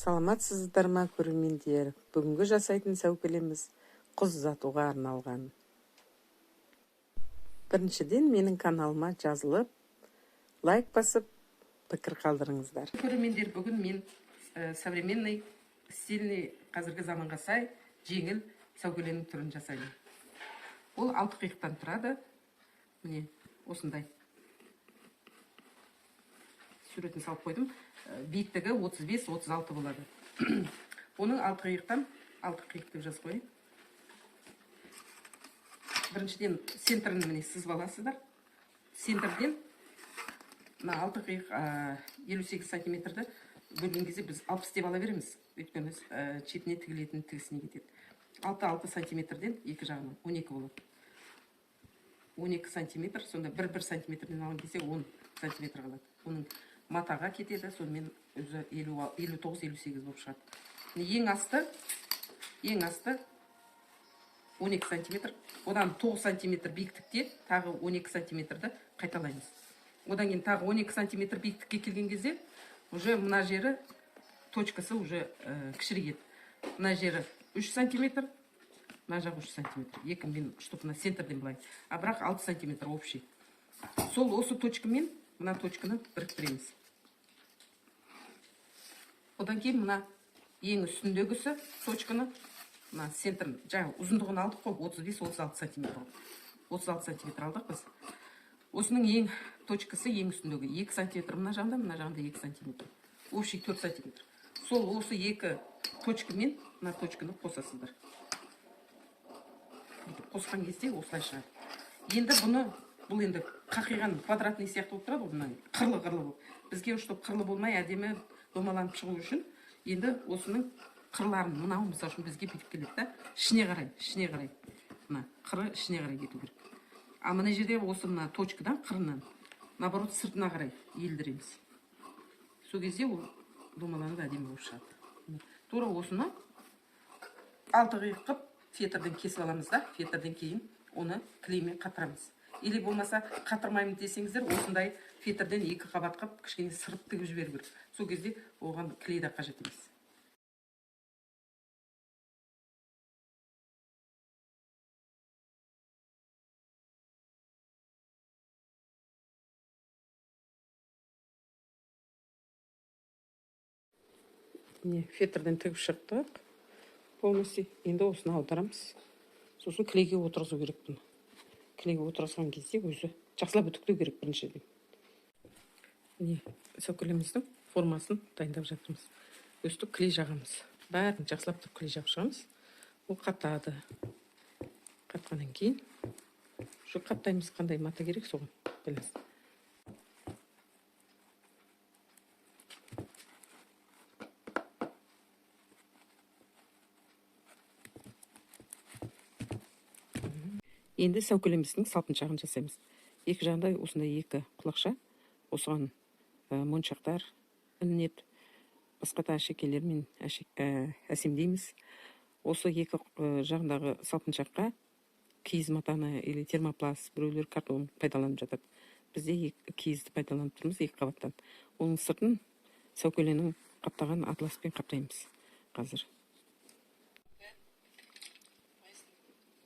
Саламатсыздар ма, көрермендер! Бүгінгі жасайтын сәукелеміз қыз ұзатуға арналған. Біріншіден, менің каналыма жазылып, лайк басып, пікір қалдырыңыздар. Көрермендер, бүгін мен современный, стильный, қазіргі заманға сай жеңіл сәукеленің түрін жасаймын. Ол 6 қиықтан тұрады. Міне, осындай суретін салып қойдым. Биіктігі 35-36 болады. Оның 6 қиықтан, 6 қиық деп жазып қояйын. Біріншіден, центрін, міне, сызып аласыздар. Центрден мына 6 қиық, 58 сантиметрді бөлген кезде біз 60 деп ала береміз, өйткені шетіне тігілетін тігісіне кетеді. 6-6 сантиметрден екі жағынан 12 болады, 12 сантиметр. Сонда 1-1 сантиметрден алған кезде 10 сантиметр қалады. Оның матаға кетеді, сонымен өзі 59-58 болып шығады. Міне, ең асты 12 сантиметр, одан 9 сантиметр биіктікте тағы 12 сантиметрді қайталаймыз. Одан кейін тағы 12 сантиметр биіктікке келген кезде уже мына жері, точкасы уже кішірейеді. Мына жері 3 сантиметр, мына жағы 3 сантиметр, екі мен, чтобы мына центрден былай, а бірақ 6 сантиметр общий. Сол осы точкамен мына точканы біріктіреміз. Одан кейін мына ең үстіндегісі точканы, мына центрін, жаңа ұзындығын алдық қой, 35-36 сантиметр, 36 сантиметр алдық біз. Осының ең точкасы, ең үстіндегі 2 сантиметр мына жағында, мына жағында 2 сантиметр, общий 4 сантиметр. Сол осы екі точкамен мына точканы қосасыздар. Бүйтіп қосқан кезде осылай шығады. Енді бұны, бұл енді қақиған квадратный сияқты болып тұрады ғой, мына қырлы қырлы болып. Бізге, чтобы қырлы болмай, әдемі домаланып шығу үшін, енді осының қырларын, мынау, мысалы үшін, бізге бүйтіп келеді да, ішіне қарай, ішіне қарай, мына қыры ішіне қарай кету керек. А мына жерде осы мына точкадан, қырынан, наоборот, сыртына қарай иілдіреміз. Сол кезде ол домаланып, әдемі болып шығады. Тура осыны алты қиық қылып фетрден кесіп аламыз да, фетрден кейін оны клеймен қатырамыз. Или болмаса, қатырмаймын десеңіздер, осындай фетрден екі қабат қылып, кішкене сырып тігіп жіберу керек. Сол кезде оған клей да қажет емес. Міне, фетрден тігіп шықтық полностью. Енді осыны аударамыз, сосын клейге отырғызу керек. Бұны клейге отырғызған кезде өзі жақсылап үтіктеу керек біріншіден. Міне, сәукелеміздің формасын дайындап жатырмыз. Өстіп клей жағамыз, бәрін жақсылап тұрып клей жағып шығамыз. Ол қатады. Қатқаннан кейін уже қаптаймыз, қандай мата керек, соған байланысты. Енді сәукелеміздің салпыншағын жасаймыз. Екі жағында осындай екі құлақша, осыған моншақтар ілінеді, басқа да әшекейлермен әсемдейміз. Осы екі жағындағы салпыншаққа киіз матаны или термопласт, біреулер картон пайдаланып жатады. Бізде киізді пайдаланып тұрмыз екі қабаттан. Оның сыртын сәукеленің қаптаған атласпен қаптаймыз қазір.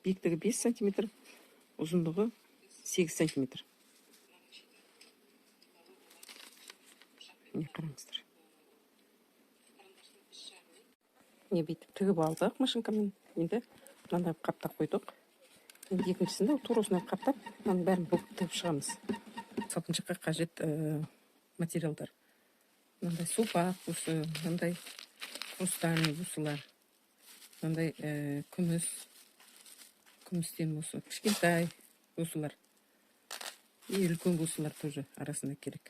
Биіктігі 5 сантиметр, ұзындығы 8 сантиметр. Міне, қараңыздар. Міне, бүйтіп тігіп алдық машинкамен. Енді мынандай қаптап қойдық. Енді екіншісін де тура осындай қаптап, мынаның бәрін бүгіп тігіп шығамыз. Салпыншаққа қажет материалдар: мынандай сопақ бусы, мынандай хрустальный бусылар, мынандай күмістен бусы, кішкентай бусылар и үлкен бусылар тоже арасында керек.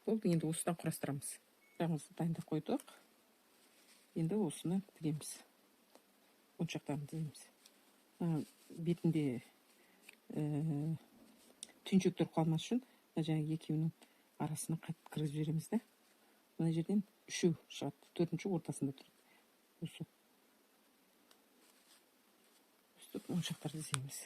Болды, енді осыдан құрастырамыз. Жағымызды дайындап қойдық. Енді осыны тігеміз, моншақтарын тігеміз. Бетінде түйіншектер қалмас үшін мына жаңағы екеуінің арасына қайтып кіргізіп жібереміз да. Мына жерден үшеу шығады, төртінші ортасында тұрады. Осы өстіп моншақтарды іздейміз.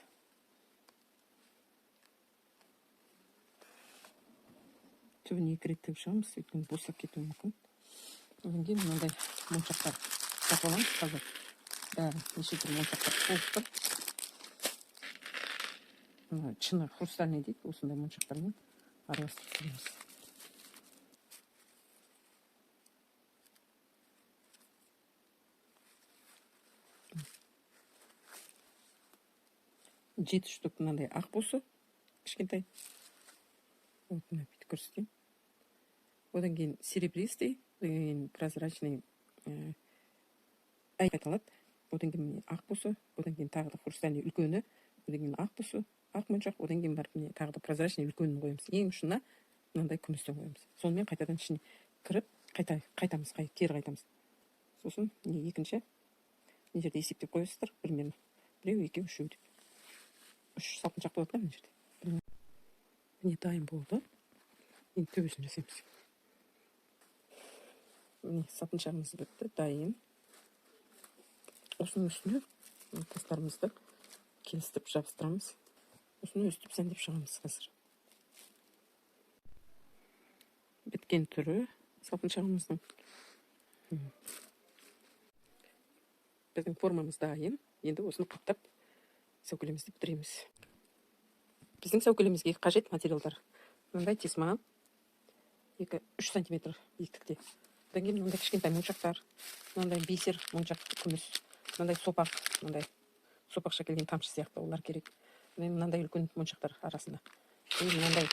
Түбін екі рет тігіп шығамыз, өйткені босап кетуі мүмкін. Одан кейін мынандай моншақтар сатып аламыз қазір. Бәрі неше түрлі моншақтар толып тұр. Мына шыны хрустальный дейді, осындай моншақтармен араластырып түсіреміз. 7 штук мынандай ақ бусы кішкентай. Вот мына бүйтіп көрсетейін. Одан кейін серебристый, одан кейін прозрачный айталады. Одан кейін міне ақ бусы, одан кейін тағы да хрустальный үлкені, одан кейін ақ бусы, ақ моншақ, одан кейін барып міне тағы да прозрачный үлкенін қоямыз. Ең ұшына мынандай күмістен қоямыз. Сонымен қайтадан ішіне кіріп, қайтамыз, кері қайтамыз. Сосын міне екінші мына жерде есептеп қоясыздар примерно. 1, 2, 3 деп. 3 салпыншақ болады да мына жерде. Міне дайын болды. Енді төбесін жасаймыз. Міне салпыншағымыз бітті, дайын. Осының үстіне тастарымызды келістіріп жабыстырамыз. Осыны өстіп сәндеп шығамыз қазір. Біткен түрі салпыншағымыздың. Біздің формамыз дайын. Енді осыны қаптап сәукелемізді бітіреміз. Біздің сәукелемізге қажет материалдар. Мынандай тесма 2-3 сантиметр биіктікте. Одан кейін мынандай кішкентай моншақтар, мынандай бисер моншақ күміс, мынандай сопақ, мынандай сопақша келген тамшы сияқты олар керек. Мынандай үлкен моншақтар арасында. И мынандай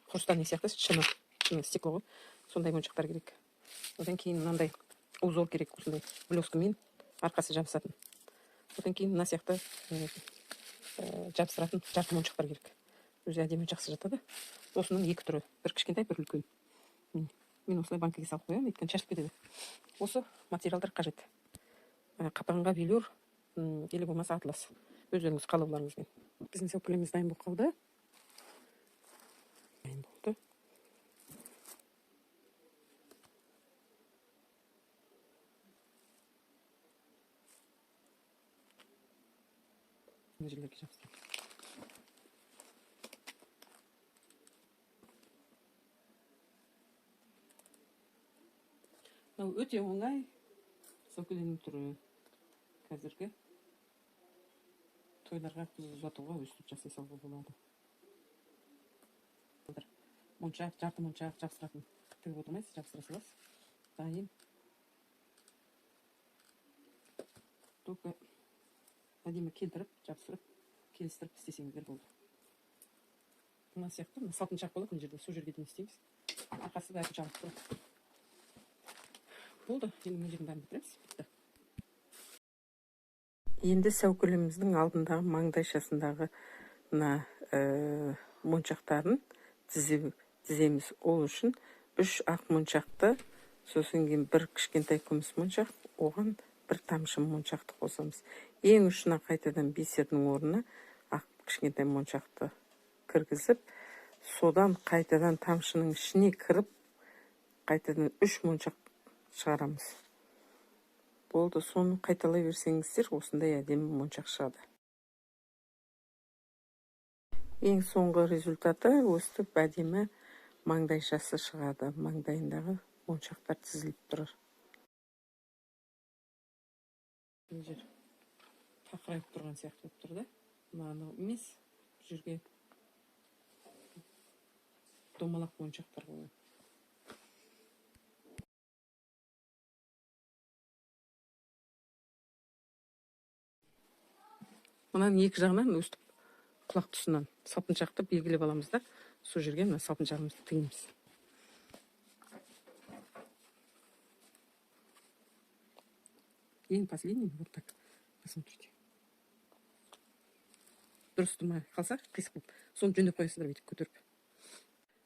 хрустальный сияқты шыны стекло ғой, сондай моншақтар керек. Одан кейін мынандай узор керек, осындай блескімен арқасы жабысатын. Одан кейін мына сияқты жабыстыратын жарты моншақтар керек. Өзі әдемі жақсы жатады. Осының 2 түрі, бір кішкентай, бір үлкен. Мен осылай банкіге салып қоямын, өйткені шашылып кетеді. Осы материалдар қажет. Қаптағанға велюр или болмаса атлас. Өздеріңіз қалауларыңызбен. Біздің сәукелеміз дайын болып қалды. Дайын болды. Мына жерлерге жабыстырамыз. Мынау өте оңай сәукеленің түрі. Қазіргі тойларға қыз ұзатуға өстіп жасай салуға болады. Моншақ, жарты моншақ жабыстыратын тігіп отырмайсыз, жабыстыра саласыз. Дайын. Только әдемі келтіріп, жабыстырып, келістіріп істесеңіздер болды. Мына сияқты, мына салпыншақ болады мына жерде, сол жерге дейін істейміз. Арқасы бәрі жабылып тұрады. Болды, енді мына жердің бәрін бітіреміз. Бітті. Енді сәукелеміздің алдындағы маңдайшасындағы мына моншақтарын тіземіз. Ол үшін 3 ақ моншақты, сосын кейін бір кішкентай күміс моншақ, оған бір тамшы моншақты қосамыз. Ең ұшына қайтадан бисердің орнына ақ кішкентай моншақты кіргізіп, содан қайтадан тамшының ішіне кіріп, қайтадан 3 моншақ шығарамыз. Болды, соны қайталай берсеңіздер, осындай әдемі моншақ шығады. Ең соңғы результаты өстіп әдемі маңдайшасы шығады. Маңдайындағы моншақтар тізіліп тұрар. Мына жер тақырайып тұрған сияқты болып тұр да. Мынаны емес, бұл жерге домалақ моншақтар қоямын. Мынаның екі жағынан өстіп құлақ тұсынан салпыншақты белгілеп аламыз да, сол жерге мына салпыншағымызды тігеміз. Ең последний вот так. Посмотрите. Дұрыс тұрмай қалса, қисық болып. Соны жөндеп қоясыздар бүйтіп көтеріп.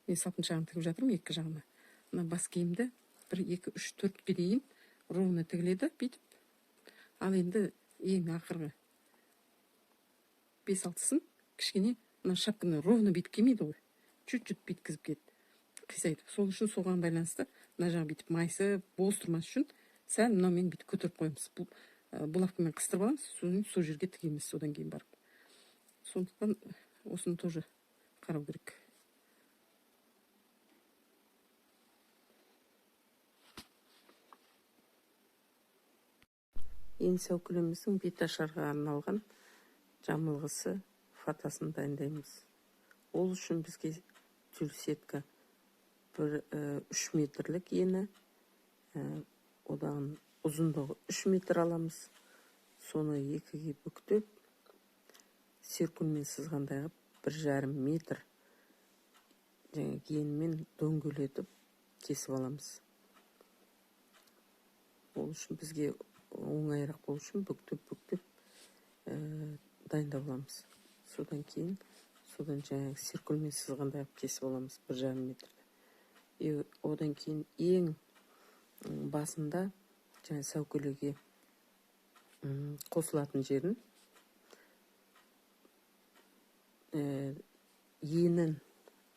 Мен салпыншағын тігіп жатырмын екі жағына. Мына бас киімді 1, 2, 3, 4-ке дейін ровно тігіледі бүйтіп. Ал енді ең ақырғы 5-6-сын кішкене мына шапканы ровно бүйтіп кимейді ғой. Чуть-чуть бүйткізіп кетті. Қисайды. Сол үшін соған байланысты мына жағы бүйтіп майысып, бос тұрмас үшін сәл мынаумен бүйтіп көтеріп қоямыз. Бұл булавкамен қыстырып аламыз, сосын сол жерге тігеміз содан кейін барып. Сондықтан осыны тоже қарау керек. Енді сәукелеміздің беташарға арналған жамылғысы, фатасын дайындаймыз. Ол үшін бізге тюль сетка бір 3 метрлік ені, одан ұзындығы 3 метр аламыз. Соны екіге бүктеп, циркульмен сызғандай қылып 1,5 метр және енімен дөңгелетіп кесіп аламыз. Ол үшін бізге оңайырақ болу үшін бүктеп-бүктеп дайындап аламыз. Содан кейін содан жаңағы циркульмен сызғандай қылып кесіп аламыз 1,5 метрді. И одан кейін ең басында жаңа сәукелеге қосылатын жерін енін,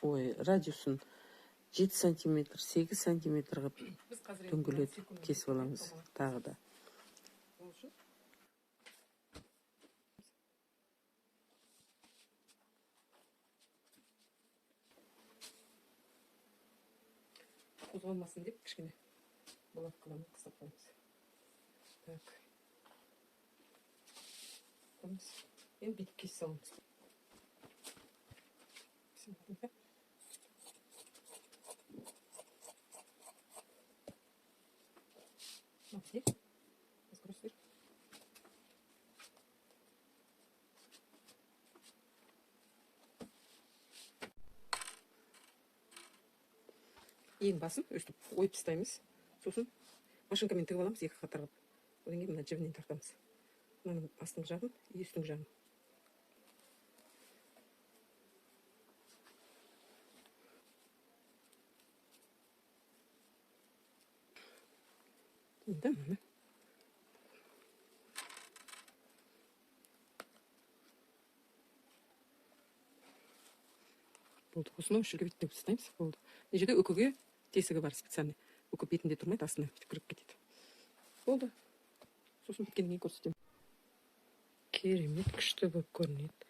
радиусын 7 сантиметр, 8 сантиметр қылып дөңгелетіп кесіп аламыз тағы да. Қозғалмасын деп кішкене булавкалармен қыстап қоямыз. Так. Қоямыз. Енді бүйтіп кесе саламыз. Ең басын өстіп ойып тастаймыз. Сосын машинкамен тігіп аламыз екі қатар қылып. Одан кейін мына жібінен тартамыз. Мынаның астыңғы жағын и үстіңгі жағын. Енді міне. Болды. Осыны осы жерге бүйтіп тастаймыз. Болды. Мына жерде үкіге тесігі бар специальный. Үкі бетінде тұрмайды, астына бүйтіп кіріп кетеді. Болды. Сосын біткеннен кейін көрсетемін. Керемет күшті болып көрінеді.